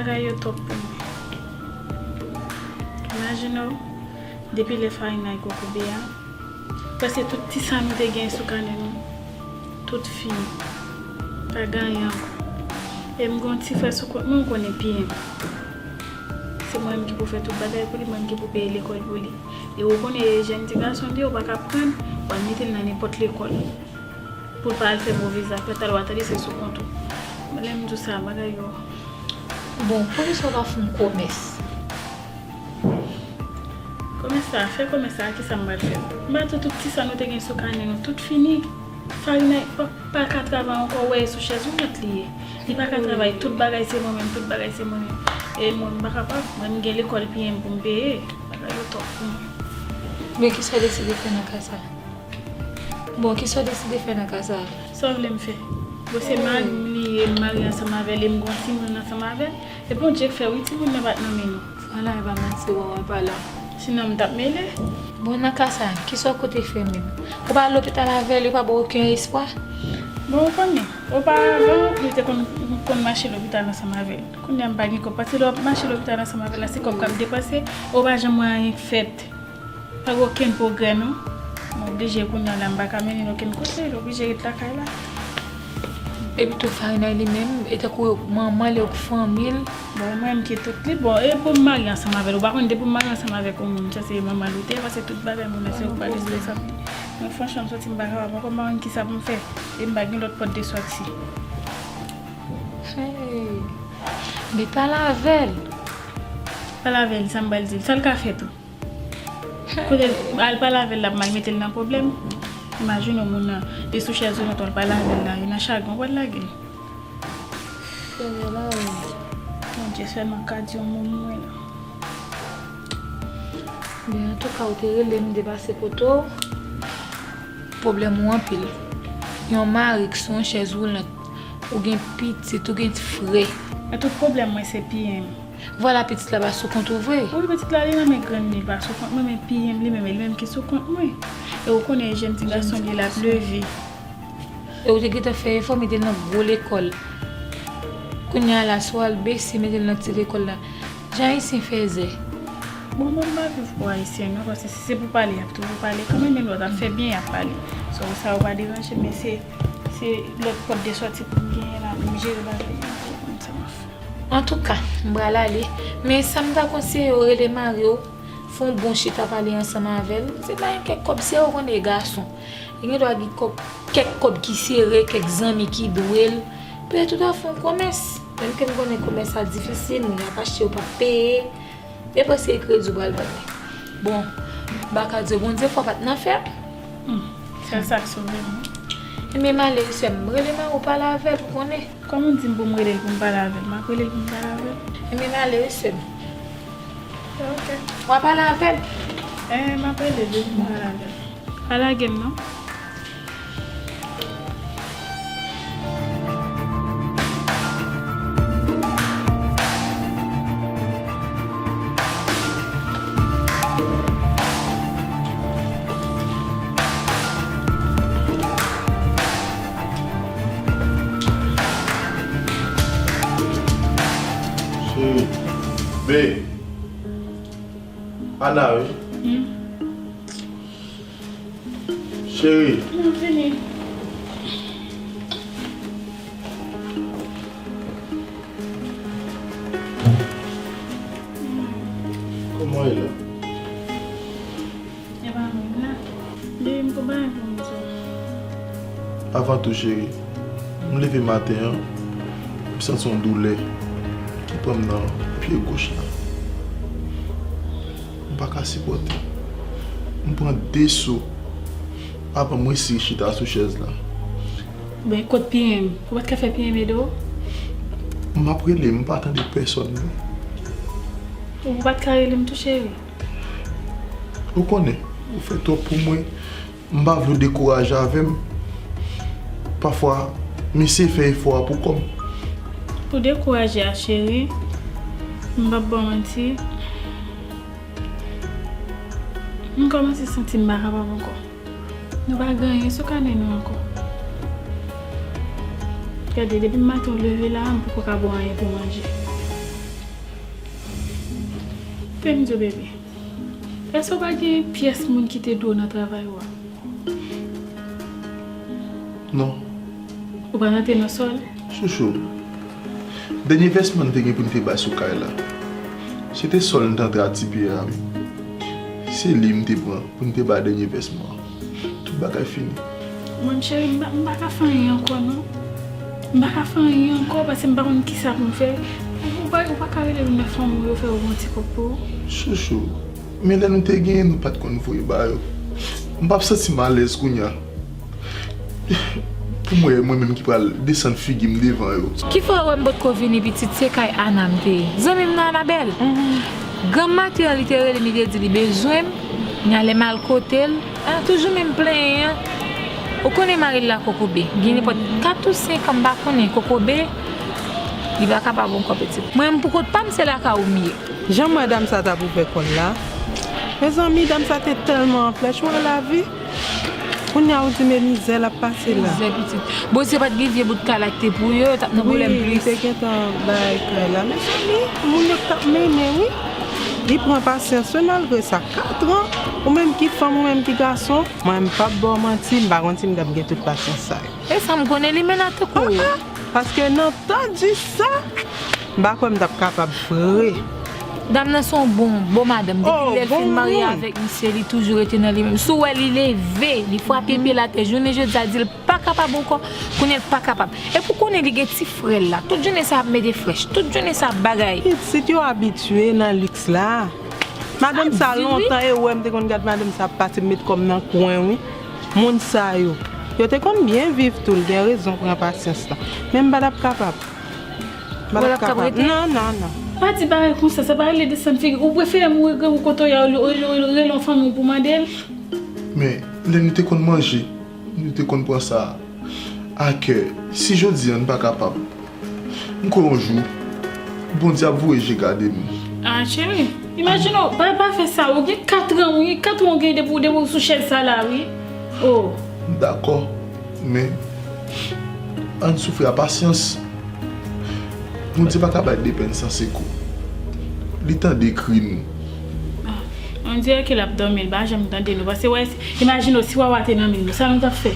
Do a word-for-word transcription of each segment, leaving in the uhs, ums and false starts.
Bagay yo twòp pou mwen. Imajine w, depi lè Farina kokobe a, prèske tout ti sa nou te gen sou kanè nou, tout fini. Pa gen anyen ankò. E m gen yon ti frè sou kont mwen, ou konnen P M. Se mwen menm ki pou fè tout bagay pou li, mwen menm ki pou peye lekòl pou li. E ou konnen e jèn ti gason li ye, ou pa ka pran l, w al mete l nan nenpòt lekòl. Pou l pa al fè move zafè, talè w a tande se sou kont ou. Lè m di w sa, bagay yo. Bon, poukisa w pa fè yon kòmès? Kòmès sa, fè kòmès sa, kisa m pral fè? M ba tou tout ti sa nou te gen sou kanè nou, tout fini. Farina pa, pa ka travay ankò, ou wè e sou chèz woulant li ye. Li pa ka travay, tout bagay se mwen menm, tout bagay se mwen menm. E mwen, m pa kapab, mwen m gen lekòl P M pou m peye. Bagay yo twòp pou mwen. Men kisa w deside fè nan ka sa? Bon, kisa w deside fè nan ka sa a? Sa w vle m fè? Bon, se mari m li ye, m marye ansanm avè l, e m gen yon timoun ansanm avè l. E Bondye k fè, wi, timoun nan pa t nan men nou. Vwala, e pa manti, wè, wè, pa la. Sinon, m t ap mele. Bon, nan ka sa a, kisa w konte fè menm? Ou pa al lopital avè l, yo pa ba w okenn espwa? Bon, ou konnen, oparavan, nou te konn, konn mache lopital ansanm avè l. Kounye a, m pa gen kòb, paske lè w ap mache lopital ansanm avè l la, se kòb k ap depanse, ou pa janm wè anyen k fèt. Pa gen okenn pwogrè non. M oblije kounye a la, m pa ka mennen l okenn kote, l oblije ret lakay la. Epi tou Farina li menm, e tankou manman l, e fanmi l. Bon, mwen m kite tout li. Bon, e pou m marye ansanm avè l, ou pa konn depi w marye ansanm avèk yon moun, sa se manman l ou te ye, paske tout bagay moun nan se ou k pale responsab li. Mwen franchman, m santi m pa kapab ankò, m pa konn kisa pou m fè. E m pa gen lòt pòt de sòti. Hey. Men pale avè l. Pale avè l, sa m pral di l, sa l ka fè tou. Kote l al pale avè l, l ap mal mete l nan pwoblèm. Imajine w, moun nan, li sou chèz woulant, w al pale avè l la, li nan chagren, w pral lage l. Senyè la, wi. Bondye sèlman ka di yon mo mwen la. Men antouka, ou te rele m, m te pase kote w. Pwoblèm ou anpil. Yon mari ki sou yon chèz woulant, ou gen pitit, ou gen frè. Men tout pwoblèm mwen se P M. Vwala, pitit la pa sou kont ou vre. Wi, pitit la li nan men grann li, li pa sou kont mwen, men P M li menm, e li menm ki sou kont mwen. E ou konnen e jèn ti gason li ye, l ap leve. E ou te gentan fè efò, mete l nan gwo lekòl. Kounye a la, si w al bese, mete l nan ti lekòl la. Jan Ayisyen fè zè. Bon, mwen m pa viv pou Ayisyen non, paske si se pou pale, y ap toujou pale kanmenm, men lòt ap fè byen, y ap pale. So, sa yo pa deranje, men se, se lòt pòt de sòti pou m genyen la, pou m jere bagay yo, pou m konn sa m ap fè. Antouka, m pral ale. Men sa m ta konseye w, rele mari w, fè yon bon chita pale ansanm avè l. Se pa yon kèk kòb, se ou konnen gason. Li gen dwa gen kòb, kèk kòb ki sere, kèk zanmi ki dwe l. Petèt ou ta fè yon kòmès. Menm ke m konnen kòmès sa difisil, moun yo ap achte, yo p ap peye. Depanse kredi w pral vann li. Bon, m pa ka di w Bondye fò pa t nan fè. Hmm, sèl sa k sove m. Ebyen, m ale wi sè m, rele mari w pale avè l, ou konnen. Kòman w di m pou m rele l pou m pale avè l? M ap rele l pou m pale avè l? Ebyen, m ale wi sè m. Ok. W a pale avè l? Eh, m ap rele l wi pou m pale avè l. Pa lage m non. Cheri, babe. Ana wi. Hmm. Cheri. M vini. Kòman w ye la? E pa mwen la. Baby, m gon bagay pou m di w. Avan tou, cheri, m leve maten an, m santi yon doulè ki pran m nan pye goch la. M pa ka sipòte. M pran de so avan m resi chita sou chèz la. Ben, kot P M? Ou pa t ka fè P M ede w? M ap rele, m pa tande pèsòn, non. Ou pa t ka rele m tou, cheri? Ou konnen, ou fè twòp pou mwen. M pa vle w dekouraje avè m. Pafwa, m eseye fè efò a pou kò m. Pou dekouraje a, cheri, m p ap ba w manti, m kòmanse santi m pa kapab ankò. Nou pa gen anyen sou kanè nou ankò. Gade, depi maten w leve la a, m poko ka ba w anyen pou manje. Tè m di w, bebe, èske w pa gen pyès moun ki te dwe w nan travay ou a? Non. Ou pa nan te nan sòl? Chouchou, dènye vèsman n te gen pou n te bay sou kay la, se te sòl n t antre atipye a, wi. Se li m te pran pou n te bay dènye vèsman an. Tout bagay fini. Mwen, cheri, m pa, m pa ka fè anyen ankò, non. M pa ka fè anyen ankò, paske m pa konn kisa pou m fè. Ou, ou pa, ou pa ka rele youn nan fanmi w yo fè yo yon ti kòb pou ou? Chouchou, men lè nou te genyen, nou pa t konn voye ba yo. M p ap santi m alèz kounye a. Pou mwen, mwen menm ki pral desann figi m devan yo. Ki fè w wè m potko vini pitit, se kay Ana m te ye. Zanmi m nan Anabèl. Granm maten an, li te rele m, li te di li bezwen m. Nya lè m al kote l, a, toujou menm plenyen an. Ou konnen mari l la kokobe. Gen nenpòt kat ou senk an, m pa konnen, kokobe, li pa kapab ankò pitit. Mwen, m pou kont pa m, se lakay ou m ye. Jan m wè dam sa t ap ouvè kò l la. Mezanmi, dam sa te tèlman an flèch, ou wè lavi. Kounye a ou di men mizè l ap pase la. Mizè pitit. Bondye pa t gen vye bout kay la ki te pou yo, yo t ap nan pwoblèm plis. Wi, li te gentan bay kay la. Mezanmi, moun yo t ap mennen, wi. Li pran pasyans, wi, malgre sa. Katran, ou menm ki fanm, ou menm ki gason, mwen, m p ap ba w manti, m pa konn si m t ap gen tout pasyans sa yo. E sa m konnen, li mennen tankou ou. Ah, ah, paske nan tan di sa, m pa kwè m t ap kapab vre. Dam nan se yon bon, bon madanm. Depi lè l fin marye avèk misye, li toujou rete nan li menm. Si w wè li leve, li frape pye l atè, jounen jodi a, di l pa kapab ankò, kounye a l pa kapab. Epi w konnen li gen ti frè l la. Tout jounen sa ap mete frèch. Tout jounen sa ap bagay. Pitit yo abitye nan liks la. Madanm sa lontan, e wè m te konn gad madanm sa ap pase, m met kò m nan kwen, wi. Moun sa yo, yo te konn byen viv tou, l gen rezon pran pasyans la. Men m pa t ap kapab. M pa t ap kapab. Non, non, non. Pa di bagay konsa, sa pa rele desann figi. Ou prefere mouri granmou kote w ye a, olye w rele yon fanmi w pou mande l. Men, lè nou te konn manje, nou te konn pran sa a kè. Si jodi a n pa kapab, m kwè yon jou, Bondye ap voye je gade nou. Ah, cheri, imajine w, pa, pa fè sa, ou gen katran, wi, katran w gen depi, depi w sou chèz sa la, wi. Oh. M dakò, men ann soufri a pasyans. Bondye pa ka bay de pèn san sekou. Li tande kri nou. Ah, on dirait ke l ap dòmi, l pa janm tande nou. Paske, wè, imajine w, si Wawa te nan men nou, sa nou t ap fè?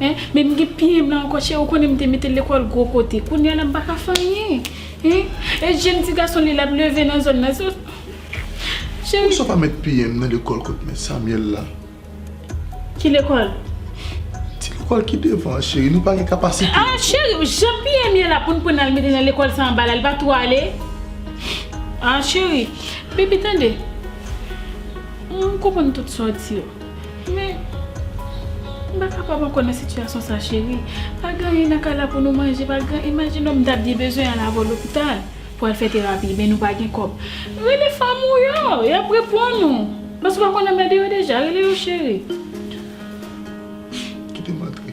Hein? Men m gen piye m la ankò, cheri, ou konnen m te mete l lekòl gwo kote. Kounye a la, m pa ka fè anyen. Hein? E jèn ti gason li, l ap leve nan zòn nan. So, cheri. Poukisa w pa met piye m nan lekòl kot mèt Samuel la? Ki lekòl? Ti lekòl ki devan an, cheri, nou pa gen kapasite. Ah, cheri, jan piye m ye la pou n pran al mete nan lekòl sa anba la, li pa tou ale. Ah, cheri, baby, tande. M konprann tout sa w di yo. Men, m pa kapab ankò nan sitiyasyon sa, cheri. Pa gen anyen nan kay la pou nou manje, pa gen, imajine w, m t ap byen bezwen al avè w lopital pou al fè terapi, men nou pa gen kòb. Rele fanmi w yo, y ap reponn ou. Paske w pa konn anmède yo deja, rele yo, cheri. Kite m antre.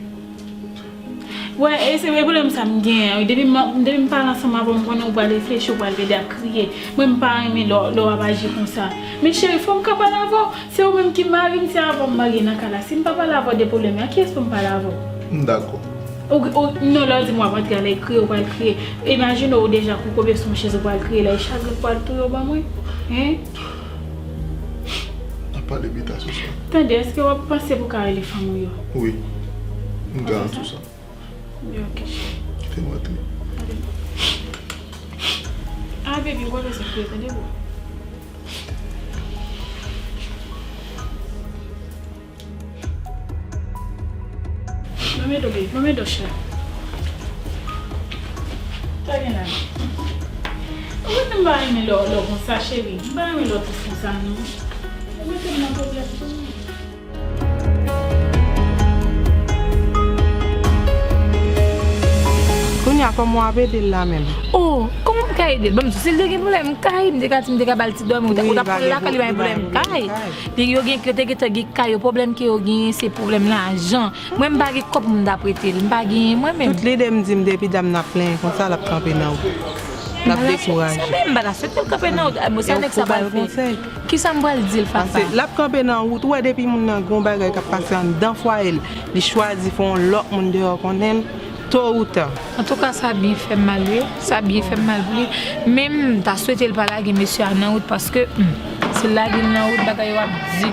Wè, e se vre pwoblèm sa m genyen an, wi. Depi m, depi m pale ansanm avè w, m konnen ou pral reflechi, ou pral pede ap kriye. Mwen, m pa renmen lè, lè w ap aji konsa. Men cheri, fò m ka pale avè w. Se ou menm ki mari m, se avè w m marye nan kay la. Si m pa pale avè w de pwoblèm yo, a kiyès pou m pale avè w? M dakò. Ou, ou, non, lè w di m w ap antre, alè kriye, ou pral kriye. Imajine w deja kokobe sou yon chèz, ou pral kriye la, e chagren pral touye w ban mwen. Hein? N ap pale pita sou sa. Tande, èske w ap panse pou w ka rele fanmi w yo? Wi. M ka antre sou sa. Ok. Kite m antre. Ah, baby, ou pa bezwen kriye, tande, boo. Ban m ede w, baby, ban m ede w, cheri. Sa gen la? Ou konnen m pa renmen lè w, lè w konsa, cheri. M pa renmen lè w tout konsa, non. Ou mete m nan pwoblèm tou. Kounye a, kòman w ap ede l la menm? Oh, kòman m ka ede l? Ban m di w, si l te gen pwoblèm kay, m te ka di m te ka ba l ti dòmi, ou ta, ou t ap pran l lakay li, pa gen pwoblèm kay. Li, yo gen, yo te gentan gen kay yo, pwoblèm ke yo genyen, se pwoblèm lajan. Mwen, m pa gen kòb pou m ta prete l, m pa genyen mwen menm. Tout lide m di m depi dam nan ap plenyen konsa, l ap kanpe nan wout. L ap dekouraje. Sa menm, m pa ta swete l kanpe nan wout. Bon, sa nèg sa pral fè? Kisa m pral di l, Fafa? Paske l ap kanpe nan wout, ou wè depi moun nan gen yon bagay k ap pase anndan fwaye l, li chwazi fè yon lòt moun deyò konnen l, To ou ta. Antouka, sa byen fè m mal, wi. Sa byen fè m mal pou li. Men m ta swete l pa lage mesye a nan wout paske, hmm, si l lage l nan wout, bagay yo ap di.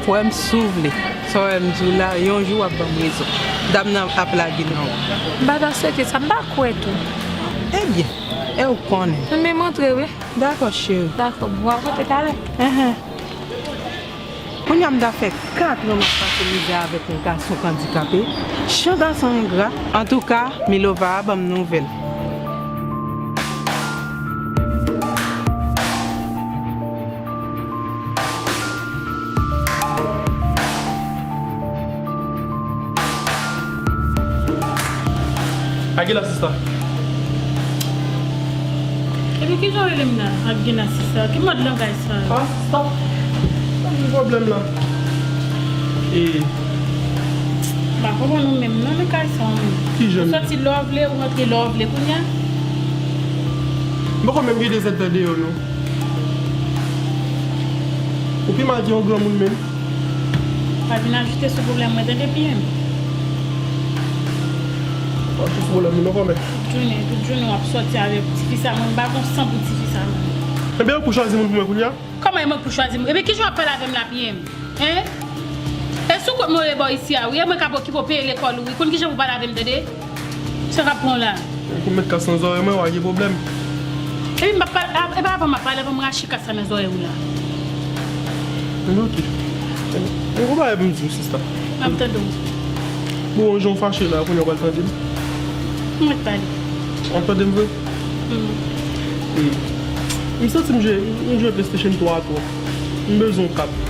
Frè m, si w vle. Sa w wè m di w la, yon jou w ap ban m rezon. Dam nan ap lage l nan wout. M pa ta swete sa, m pa kwè tou. Ebyen, e w konnen. Men m antre, wi. Dakò, cheri. Dakò, bon, w ap antre talè. Enhen. Kounye a m ta fè kat an m ap pase mizè avèk yon gason k andikape. Jan gason engra. Antouka, Milova a ban m nouvèl. Ak gen la, sista. Epi kijan w rele m nan? Ak gen la, sista. Ki mòd langaj sa yo? Ah, sista. Sa ki pwoblèm la? E. M pa konprann ou menm, non, nan kay sa w menm. Kijan? Ou soti lè w vle, ou rantre lè w vle. Kounye a? M poko menm gen de zèdtan deyò, non. Ou pi mal ke yon granmoun menm. Pa vin ajoute sou pwoblèm mwen, tande byen. Pa ajoute sou pwoblèm mwen, non, kòmè. Tout jounen, tout jounen w ap sòti avèk tifi sa, mwen m pa gon san pou tifi sa, non. Ebyen, ou pou chwazi moun pou mwen kounye a? Kòman e mwen pou chwazi moun? Ebyen, kijan w ap pale avè m la, P M? Hen? E sou kont mwen w ye bò isi a, wi. E mwen k ap okipe w peye lekòl ou, wi. Konn kijan pou pale avè m, tande? Sa k ap pran w la? Ou mèt kas nan zòrèy mwen, w a gen pwoblèm. Epi m ap pale, e pa avan m ap pale, avan m rache kas la nan zòrèy ou la. Men ok. Mwen gon bagay pou m di w, sista. M ap tande w. Bon, jan w fache la, kounye a w pral tande m. Mwen pale. W ap tande m vre? Mm. E, m santi m jwe, m jwe PlayStation twa twòp. M bezwen yon kat.